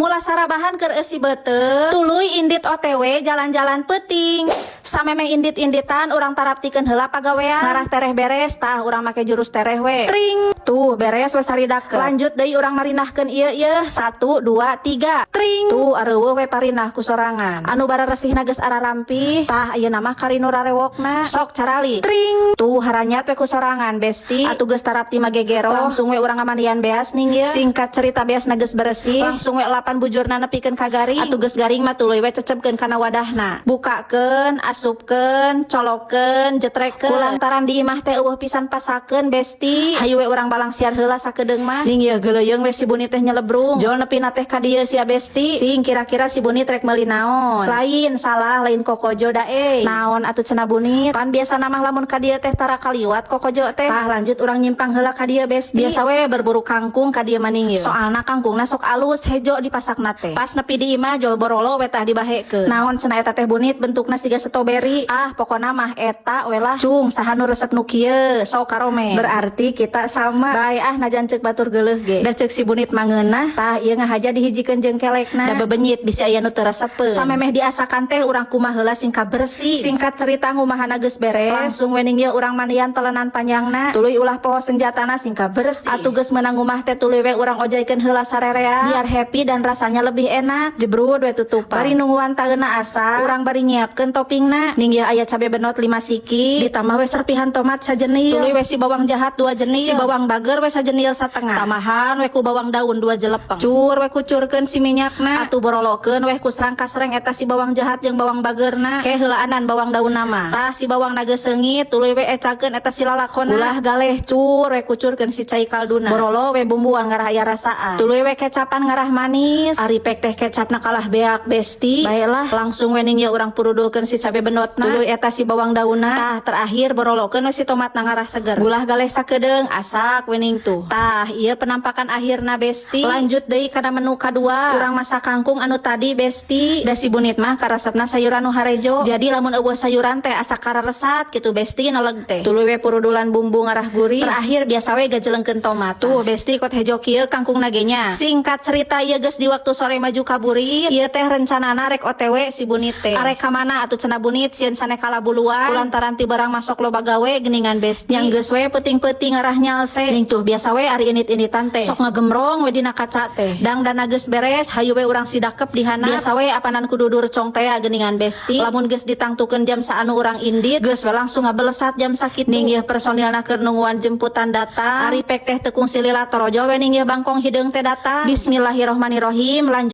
Mula sarabahan keur eusi beuteung, tuluy indit OTW jalan-jalan peuting. Samemeh indit-inditan, urang taraptikeun heula pagawean. Ngarah tereh beres, tah urang make jurus tereh we. Tring. Tuh beres we saridake. Lanjut deui, urang marinahkeun ieu ieu. Satu, dua, tiga. Tring. Tuh areuweuh we parinah ku sorangan. Anu bararesihna geus ararampih. Tah, ayeuna mah kari nu rarewokna. Sok carali. Tring. Tuh haranyat we ku sorangan, besti. Atuh geus tarapti mah gegero. Langsung we urang ngamandian beas ning ye. Singkat cerita, beasna geus beresih. Langsung we lapan bujurna nepikeun ka garing. Atuh geus garing mah tuluy we cecepkeun kana wadahna. Bukakeun, asupkeun, colokeun, jetrekeun. Kulantaran di imah teh euweuh pisan pasakeun, besti. Hayu we urang balangsiar heula sakedeung mah. Ning ieu geuleuyeung we si Bunit teh nyelebrung. Jol nepina teh ka dieu sia, besti. Sing kira-kira si Bunit rek meuli naon? Lain, salah, lain kokojo da eh. Naon atuh cenah Bunit? Pan biasa mah lamun ka dieu teh tara kaliwat kokojo teh. Tah, lanjut urang nyimpang heula ka dieu, besti. Biasa we berburu kangkung ka dieu maning ieu. Soalna kangkungna sok alus hejo di pasakna teh. Pas nepi di imah, jol borolo we tah dibahekeun. Naon cenah eta teh, Bunit, bentukna siga strawberry? Ah, pokona mah eta we lah. Cung, saha nu resep nu kieu? Sok karome. Berarti kita sama. Bae ah, najan ceuk batur geuleuh ge. Da ceuk si Bunit mah ngeunah. Tah, ieu ngahaja dihijikeun jeung kelekna. Da bebenyit bisi aya nu teu resepeun. Samemeh diasakan teh urang kumaha heula sing kabersih. Singkat cerita, ngumahana geus beres. Langsung we ning ieu urang mandian telenan panjangna. Tuluy ulah poho senjatana sing kabersih. Atuh geus meunang ngumah teh tuluy we urang ojaykeun heula sarerea biar happy dan rasanya lebih enak. Jebrud we tutupan. Bari nungguan taeuna asak, urang bari nyiapkeun toppingna. Ning ieu aya cabe benot 5 siki, ditambah we serpihan tomat sajenil. Tuluy we si bawang jahat 2 jenil, si bawang bager we sajenil satengah. Tambahan we ku bawang daun 2 jelepeng. Cur we kucurkeun si minyakna. Atuh borolokeun we ku serangka-sereng eta si bawang jahat jeung bawang bagerna. Ke heulaanan bawang daun nama. Tah, si bawang geus seungit, tuluy we ecakeun eta si lalakona. Ulah galeh, cur we kucurkeun si cai kalduna. Borolo we bumbuan ngarah aya rasaan. Tuluy we kecapan ngarah manis. Ari pek teh kecapna kalah beak, besti. Baiklah, langsung we ning ieu urang purudulkeun si cabe benotna. Tuluy eta si bawang daunna. Tah, terakhir borolokeun we si tomatna ngarah seger. Gulah galeh sakedeung, asak we ning tuh. Tah, ieu penampakan akhirna, besti. Lanjut deui kana menu kadua. Urang masak kangkung anu tadi, besti. Da si Bunit mah karesepna sayuran nu harejo. Jadi lamun euweuh sayuran teh asa kararesat gitu, besti, neleg teh. Tuluy we purudulan bumbu ngarah gurih. Terakhir biasa we gajelengkeun tomat. Tuh besti, kot hejo kieu kangkung ge nya. Singkat cerita, ieu geus di waktu sore maju ka burit. Ieu teh rencanana rek OTW si Bunit teh. Arek ka mana atuh cenah Bunit, sieun sane kalabuluan. Kulantaran ti barang masuk loba gawe geuningan, besti. Yang geus we peuting-peuting ngarah nyalse. Ning tuh biasa we ari indit-inditan teh. Sok ngagemrong we dina kaca teh. Dang dana geus beres, hayu we urang sidakep di handap. Biasa we apanan ku dudur cong teh geuningan, besti. Lamun geus ditangtukeun jam saanu urang indit, geus we langsung ngabelesat jam sakitu. Ning ieu personilna keur nungguan jemputan datang. Ari pek teh tekung silila torojol we ning ieu bangkong hideung teh datang. Bismillahirrohmanirrohim. Lanjut.